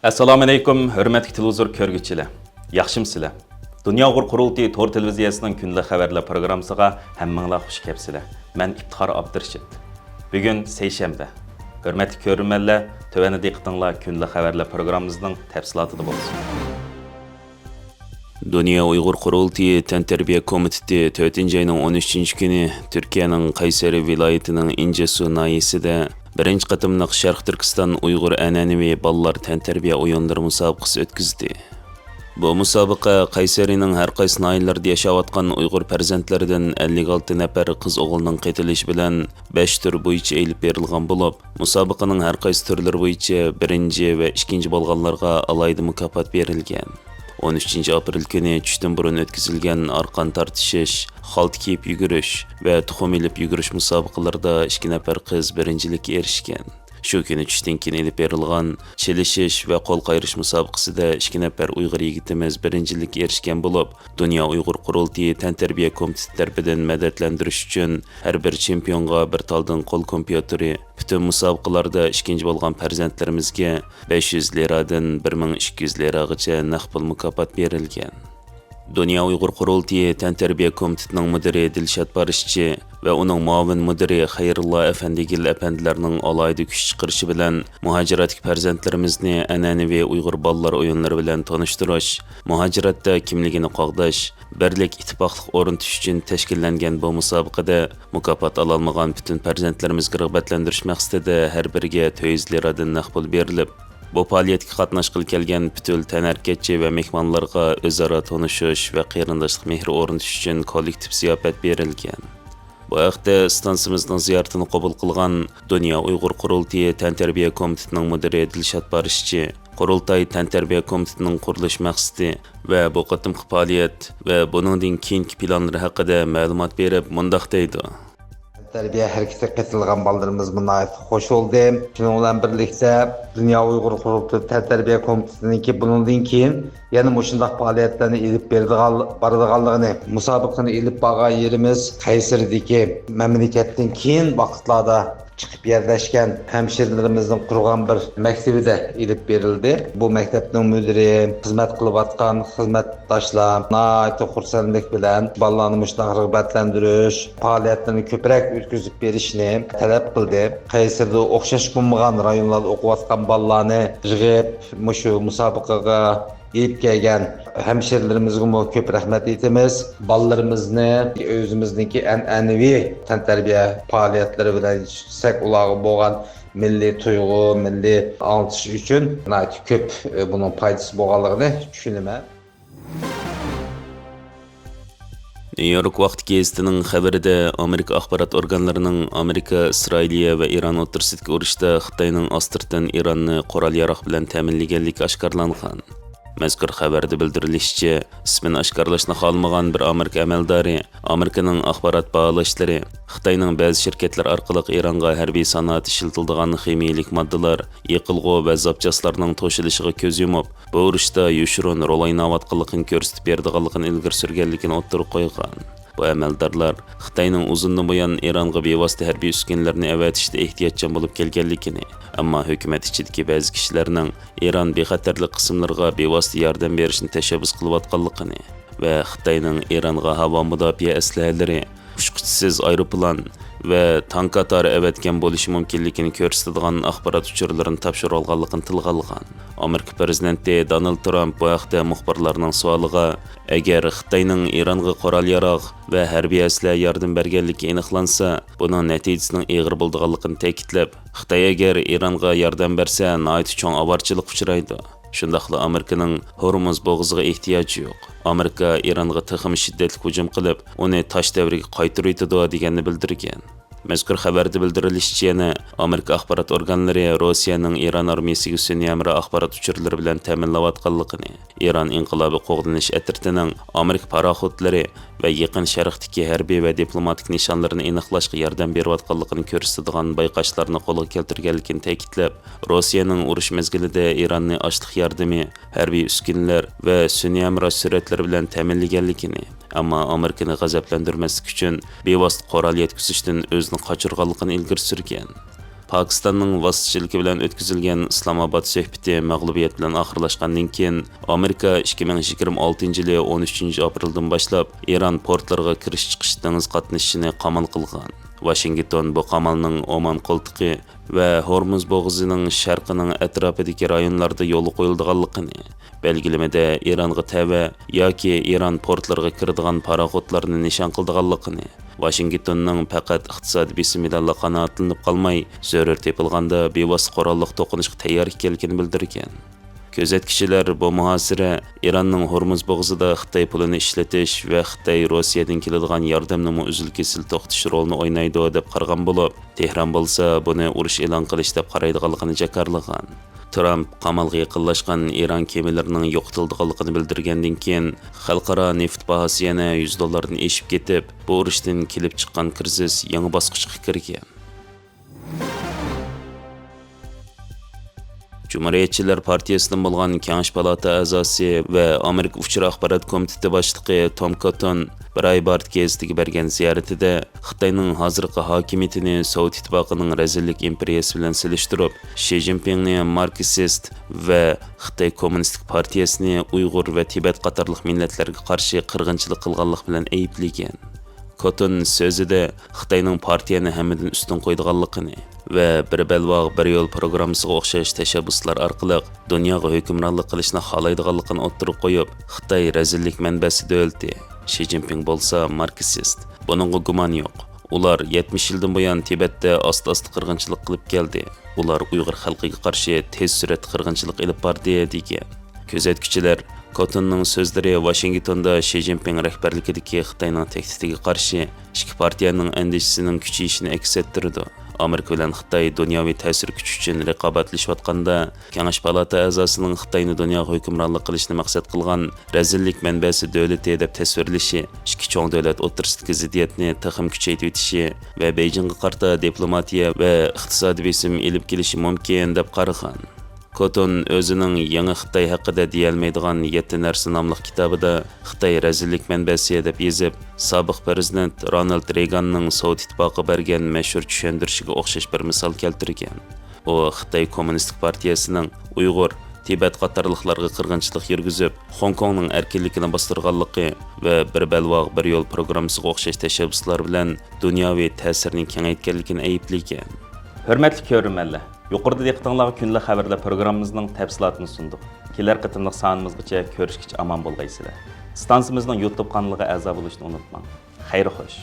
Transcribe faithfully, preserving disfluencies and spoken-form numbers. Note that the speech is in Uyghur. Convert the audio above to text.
ئەسسالامۇئەلەيكۇم، ھۆرمەتلىك تېلېۋىزور كۆرگۈچىلەر. ياخشىمۇسىلەر؟ دۇنيا ئۇيغۇر قۇرۇلتىيى تور تېلېۋىزىيەسىنىڭ كۈندىلىك خەۋەرلەر پروگراممىسىغا ھەممىڭلار خۇش كەپسىلەر. مەن ئىپتىخار ئابدۇرېشىت. بۈگۈن سەيشەنبە. ھۆرمەتلىك كۆرۈرمەنلەر، تۆۋەندە دىققىتىڭلار كۈندىلىك خەۋەرلەر پروگراممىمىزنىڭ تەپسىلاتىدا بولسۇن. دۇنيا ئۇيغۇر قۇرۇلتىيى تەنتەربىيە كومىتېتى تۆتىنچى ئاينىڭ ئون ئۈچىنچى كۈنى تۈركىيەنىڭ قەيسەرى ۋىلايىتىنىڭ ئىنجېسۇ ناھىيەسىدە بىرىنچى قېتىملىق شەرقىي تۈركىستان ئۇيغۇر ئەنئەنىۋى بالىلار تەنتەربىيە ئويۇنلىرى مۇسابىقىسى ئۆتكۈزدى. بۇ مۇسابىقە قەيسەرىنىڭ ھەر قايسى ناھىيەلەردە ياشاۋاتقان ئۇيغۇر پەرزەنتلىرىدىن ئەللىك ئالتە نەپەر قىز ئوغۇلنىڭ قېتىلىشى بىلەن بەش تۈر بويىچە ئېلىپ بېرىلغان بولۇپ، مۇسابىقىنىڭ ھەر قايسى تۈرلىرى بويىچە بىرىنچى ۋە ئىككىنچى بولغانلارغا ئالاھىدە مۇكاپات بېرىلگەن. ئون ئۈچىنچى ئاپرېل كۈنى چۈشتىن بۇرۇن ئۆتكۈزۈلگەن ئارقان تارتىشىش، خالتا كىيىپ يۈگۈرۈش ۋە تۇخۇم ئېلىپ يۈگۈرۈش مۇسابىقىلىرىدا ئىككى نەپەر قىز بىرىنچىلىككە ئېرىشكەن. شۇ كۈنى چۈشتىن كېيىن ئېلىپ بېرىلغان چېلىشىش ۋە قول قايرىش مۇسابىقىسىدە ئىككى نەپەر ئۇيغۇر يىگىتىمىز بىرىنچىلىككە ئېرىشكەن بولۇپ، دۇنيا ئۇيغۇر قۇرۇلتىيى تەنتەربىيە كومىتېتى تەرىپىدىن مەدەتلەندۈرۈش ئۈچۈن ھەر بىر چېمپىيونغا بىر تالدىن قول كومپيۇتېرى، پۈتۈن مۇسابىقىلاردا ئىككىنچى بولغان پەرزەنتلىرىمىزگە بەش يۈز لىرادىن بىر مىڭ ئىككى يۈز لىراغىچە نەق پۇل مۇكاپات بېرىلگەن. دۇنيا ئۇيغۇر قۇرۇلتىيى تەنتەربىيە كومىتېتىنىڭ مۇدىرى دىلشات بارىشچى ۋە ئۇنىڭ مۇئاۋىن مۇدىرى خەيرۇللا ئەپەندىگىل ئەپەندىلەرنىڭ ئالاھىدە كۈچ چىقىرىشى بىلەن مۇھاجىرەتتىكى پەرزەنتلىرىمىزنى ئەنئەنىۋى ئۇيغۇر بالىلار ئويۇنلىرى بىلەن تونۇشتۇرۇش، مۇھاجىرەتتە كىملىكىنى قوغداش، بىرلىك، ئىتتىپاقلىق ئورنىتىش ئۈچۈن تەشكىللەنگەن بۇ مۇسابىقىدە مۇكاپات ئالالمىغان پۈتۈن پەرزەنتلىرىمىزگە رىغبەتلەندۈرۈش مەقسىتىدە ھەر بىرىگە تۆت يۈز لىرادىن نەق پۇل بېرىلىپ، بۇ پائالىيەتكە قاتناشقىلى كەلگەن پۈتۈن تەنھەرىكەتچى ۋە مېھمانلارغا ئۆزئارا تونۇشۇش ۋە قېرىنداشلىق مېھرى ئورنىتىش ئۈچۈن كوللېكتىپ زىياپەت بېرىلگەن. بۇ ھەقتە ئىستانسىمىزنىڭ زىيارىتىنى قوبۇل قىلغان دۇنيا ئۇيغۇر قۇرۇلتىيى تەنتەربىيە كومىتېتىنىڭ مۇدىرى دىلشات بارىشچى، قۇرۇلتاي تەنتەربىيە كومىتېتىنىڭ قۇرۇلۇش مەقسىتى ۋە بۇ قېتىمقى پائالىيەت ۋە بۇنىڭدىن كېيىنكى پىلانلىرى ھەققىدە مەلۇمات بېرىپ، مۇنداق دەيدۇ. تەنتەربىيە ھەرىكىتىگە قېتىلغان بالىلىرىمىزمۇ ناھايىتى خۇش بولدى. شۇنىڭ بىلەن بىرلىكتە، دۇنيا ئۇيغۇر قۇرۇلتىيى تەنتەربىيە كومىتېتىنىڭكى بۇنىڭدىن كېيىن يەنە مۇشۇنداق پائالىيەتلەرنى ئېلىپ بېرىدىغان، بارىدىغانلىقىنى، مۇسابىقىنى ئېلىپ بارغان يېرىمىز قەيسىرىدىكى مەملىكەتتىن كېيىن ۋاقىتلاردا چىقىپ يەرلەشكەن ھەمشىرىلىرىمىزنىڭ قۇرغان بىر مەكتىۋىدە ئېلىپ بېرىلدى. بۇ مەكتەپنىڭ مۇدىرى، خىزمەت قىلىۋاتقان خىزمەتداشلار ناھايىتى خۇرسەنلىك بىلەن بالىلارنى مۇشۇنداق رىغبەتلەندۈرۈش پائالىيەتلىرىنى كۆپرەك ئۆتكۈزۈپ بېرىشنى تەلەپ قىلدى. قەيسىرىدە ئوخشاش بولمىغان رايونلاردا ئوقۇۋاتقان بالىلارنى يىغىپ، مۇشۇ مۇسابىقىگە ئېلىپ كەلگەن ھەمشىرىلىرىمىزگىمۇ كۆپ رەھمەت ئېيتىمىز. بالىلىرىمىزنى ئۆزىمىزنىڭكى ئەنئەنىۋى تەنتەربىيە پائالىيەتلىرى بىلەن يېتىشتۈرسەك، ئۇلارغا بولغان مىللىي تۇيغۇ، مىللىي ئاڭلىتىش ئۈچۈن ناھايىتى كۆپ، ئە، بۇنىڭ پايدىسى بولغانلىقىنى چۈشىنىمەن. نيۇ يورك ۋاقتى گېزىتىنىڭ خەۋىرىدە ئامېرىكا ئاخبارات ئورگانلىرىنىڭ ئامېرىكا، ئىسرائىلىيە ۋە ئىران ئوتتۇرىسىدىكى ئۇرۇشتا خىتاينىڭ ئاستىرتىن ئىراننى قورال-ياراغ بىلەن تەمىنلىگەنلىكى ئاشكارىلانغان. مەزكۇر خەۋەردە بىلدۈرۈلۈشىچە، ئىسمىنى ئاشكارىلاشنى خالىمىغان بىر ئامېرىكا ئەمەلدارى ئامېرىكىنىڭ ئاخبارات باھالاشلىرى خىتاينىڭ بەزى شىركەتلەر ئارقىلىق ئىرانغا ھەربىي سانائەتتە ئىشلىتىلىدىغان خىمىيەلىك ماددىلار، يېقىلغۇ ۋە زاپچاسلارنىڭ توشۇلۇشىغا كۆز يۇمۇپ، بۇ ئۇرۇشتا يوشۇرۇن رول ئويناۋاتقانلىقىنى كۆرسىتىپ بېرىدىغانلىقىنى ئىلگىرى سۈرگەنلىكىنى ئوتتۇرىغا قويغان. بۇ ئەمەلدارلار خىتاينىڭ ئۇزۇندىن بۇيان ئىرانغا بىۋاسىتە ھەربىي ئۈسكۈنىلەرنى ئەۋەتىشتە ئېھتىياتچان بولۇپ كەلگەنلىكىنى، ئەمما ھۆكۈمەت ئىچىدىكى بەزى كىشىلەرنىڭ ئىران بىخەتەرلىك قىسىملىرىغا بىۋاسىتە ياردەم بېرىشنى تەشەببۇس قىلىۋاتقانلىقىنى ۋە خىتاينىڭ ئىرانغا ھاۋا مۇداپىئە ئەسلىھەلىرى، ئۇچقۇچىسىز ئايروپىلان ۋە تانك قاتارى ئەۋەتكەن بولۇشى مۇمكىنلىكىنى كۆرسىتىدىغان ئاخبارات ئۇچۇرلىرىنى تاپشۇرۇۋالغانلىقىنى تىلغا ئالغان. ئامېرىكا پىرېزىدېنتى دونالد ترامپ بۇ ھەقتە مۇخبىرلارنىڭ سوئالىغا، ئەگەر خىتاينىڭ ئىرانغا قورال-ياراغ ۋە ھەربىي ئەسلىھە ياردىمى بەرگەنلىكى ئېنىقلانسا، بۇنىڭ نەتىجىسىنىڭ ئېغىر بولىدىغانلىقىنى تەكىتلەپ، خىتاي ئەگەر ئىرانغا ياردەم بەرسە، ناھايىتى چوڭ ئاۋارىچىلىققا ئۇچرايدۇ. شۇنداقلا ئامېرىكىنىڭ ھورمۇز بوغۇزىغا ئېھتىياجى يوق. ئامېرىكا ئىرانغا تېخىمۇ شىددەتلىك ھۇجۇم قىلىپ، ئۇنى تاش دەۋرىگە قايتۇرۇۋېتىدۇ، دېگەننى بىلدۈرگەن. مەزكۇر خەۋەردە بىلدۈرۈلۈشىچە، يەنە ئامېرىكا ئاخبارات ئورگانلىرى روسىيەنىڭ ئىران ئارمىيىسىگە سۈنئىي ھەمراھ ئاخبارات ئۇچۇرلىرى بىلەن تەمىنلەۋاتقانلىقىنى، ئىران ئىنقىلابىي قوغدىنىش ئەترىتىنىڭ ئامېرىكا پاراخوتلىرى ۋە يېقىن شەرقتىكى ھەربىي ۋە دىپلوماتىك نىشانلىرىنى ئېنىقلاشقا ياردەم بېرىۋاتقانلىقىنى كۆرسىتىدىغان بايقاشلارنى قولغا كەلتۈرگەنلىكىنى تەكىتلەپ، روسىيەنىڭ ئۇرۇش مەزگىلىدە ئىراننى ئاشلىق ياردىمى، ھەربىي ئۈسكۈنىلەر ۋە سۈنئىي ھەمراھ سۈرەتلىرى بىلەن تەمىنلىگەنلىكىنى، ئەمما ئامېرىكىنى غەزەپلەندۈرمەسلىك ئۈچۈن بىۋاسىتە قورال يەتكۈزۈشتىن ئۆزىنى قاچۇرغانلىقىنى ئىلگىرى سۈرگەن. پاكىستاننىڭ ۋاسىتىچىلىكى بىلەن ئۆتكۈزۈلگەن ئىسلامئاباد سۆھبىتى مەغلۇبىيەت بىلەن ئاخىرلاشقاندىن كېيىن، ئامېرىكا ئىككى مىڭ يىگىرمە ئالتىنچى يىلى ئون ئۈچىنچى ئاپرېلدىن باشلاپ ئىران پورتلىرىغا كىرىش-چىقىش دېڭىز قاتنىشىشىنى قامال قىلغان. ۋاشىنگتون بۇ قامالنىڭ ئومان قولتۇقى ۋە ھورمۇز بوغۇزىنىڭ شەرقىنىڭ ئەتراپىدىكى رايونلاردا يولغا قويۇلىدىغانلىقىنى، بەلگىلىمىدە ئىرانغا تەۋە ياكى ئىران پورتلىرىغا كىرىدىغان پاراخوتلارنى نىشان قىلىدىغانلىقىنى، ۋاشىنگتوننىڭ پەقەت ئىقتىسادىي بېسىم بىلەنلا قانائەتلىنىپ قالماي، زۆرۈر تېپىلغاندا بىۋاسىتە قوراللىق توقۇنۇشقا تەييار ئىكەنلىكىنى بىلدۈرگەن. كۆزەتكۈچىلەر بۇ مۇھاسىرە ئىراننىڭ ھورمۇز بوغۇزىدا خىتاي پۇلىنى ئىشلىتىش ۋە خىتاي روسىيەدىن كېلىدىغان ياردەمنىمۇ ئۈزۈل-كېسىل توختىتىش رولىنى ئوينايدۇ، دەپ قارىغان بولۇپ، تېھران بولسا بۇنى ئۇرۇش ئېلان قىلىش دەپ قارايدىغانلىقىنى جاكارلىغان. ترامپ قامالغا يېقىنلاشقان ئىران كېمىلىرىنىڭ يوقىتىلىدىغانلىقىنى بىلدۈرگەندىن كېيىن، خەلقئارا نېفىت باھاسى يەنە يۈز دوللاردىن ئېشىپ كېتىپ، بۇ ئۇرۇشتىن كېلىپ چىققان كىرىزىس يېڭى باسقۇچقا كىرگەن. جۇمھۇرىيەتچىلەر پارتىيىسىدىن بولغان كېڭەش پالاتا ئەزاسى ۋە ئامېرىكا ئۇچۇر ئاخبارات كومىتېتى باشلىقى توم كوتون بىر ئاي بارد گېزىتىگە بەرگەن زىيارىتىدە خىتاينىڭ ھازىرقى ھاكىمىيىتىنى سوۋېت ئىتتىپاقىنىڭ رەزىللىك ئىمپېرىيىسى بىلەن سېلىشتۇرۇپ، شى جىنپىڭنى ماركسىست ۋە خىتاي كوممۇنىستىك پارتىيىسىنى ئۇيغۇر ۋە تىبەت قاتارلىق مىللەتلەرگە قارشى قىرغىنچىلىق قىلغانلىق بىلەن ئەيىبلىگەن. كوتون سۆزىدە خىتاينىڭ پارتىيەنى ھەممىدىن ئۈستۈن قويىدىغانلىقىنى ۋە بىر بەلباغ، بىر يول پروگراممىسىغا ئوخشاش تەشەببۇسلار ئارقىلىق دۇنياغا ھۆكۈمرانلىق قىلىشنى خالايدىغانلىقىنى ئوتتۇرىغا قويۇپ، خىتاي رەزىللىك مەنبەسى دۆلىتى، شى جىنپىڭ بولسا ماركسىست، بۇنىڭغا گۇمان يوق. ئۇلار يەتمىش يىلدىن بۇيان تىبەتتە ئاستا-ئاستا قىرغىنچىلىق قىلىپ كەلدى. ئۇلار ئۇيغۇر خەلقىگە قارشى تېز سۈرئەتتە قىرغىنچىلىق ئېلىپ باردى، دېگەن. كۆزەتكۈچىلەر كوتوننىڭ سۆزلىرى ۋاشىنگتوندا شى جىنپىڭ رەھبەرلىكىدىكى خىتاينىڭ تەھدىتىگە قارشى ئىككى پارتىيەنىڭ ئەندىشىسىنىڭ كۈچىيىشىنى ئەكس ئەتتۈرىدۇ. ئامېرىكا بىلەن خىتاي دۇنياۋى تەسىر كۈچ ئۈچۈن رىقابەتلىشىۋاتقاندا، كېڭەش پالاتا ئەزاسىنىڭ خىتاينى دۇنياغا ھۆكۈمرانلىق قىلىشنى مەقسەت قىلغان رەزىللىك مەنبەسى دۆلىتى دەپ تەسۋىرلىشى ئىككى چوڭ دۆلەت ئوتتۇرىسىدىكى زىددىيەتنى تېخىمۇ كۈچەيتىۋېتىشى ۋە بېيجىڭغا قارىتا دىپلوماتىيە ۋە ئىقتىسادىي بېسىم ئېلىپ كېلىشى مۇمكىن، دەپ قارىغان. كوتون ئۆزىنىڭ يېڭى خىتاي ھەققىدە دېيەلمەيدىغان يەتتە نەرسە ناملىق كىتابىدا خىتاي رەزىللىك مەنبەسى دەپ يېزىپ، سابىق پىرېزىدېنت رونالد رېيگاننىڭ سوۋېت ئىتتىپاقى بەرگەن مەشھۇر چۈشەندۈرۈشىگە ئوخشاش بىر مىسال كەلتۈرگەن. ئۇ خىتاي كوممۇنىستىك پارتىيەسىنىڭ ئۇيغۇر، تىبەت قاتارلىقلارغا قىرغىنچىلىق يۈرگۈزۈپ، خوڭكوڭنىڭ ئەركىنلىكىنى باستۇرغانلىقى ۋە بىر بەلباغ، بىر يول پروگراممىسىغا ئوخشاش تەشەببۇسلار بىلەن دۇنياۋى تەسىرىنى كېڭەيتكەنلىكىنى ئەيىبلىگەن. ھۆرمەتلىك كۆرۈرمەنلەر، يۇقىرىدا دىققىتىڭلارغا كۈندىلىك خەۋەرلەر پروگراممىمىزنىڭ تەپسىلاتىنى سۇندۇق. كېلەر قېتىملىق سانىمىزغىچە كۆرۈشكىچە ئامان بولغايسىلەر. ئىستانسىمىزنىڭ يۇتۇب قانىلىغا ئەزا بولۇشنى ئۇنتۇماڭ. خەير خوش.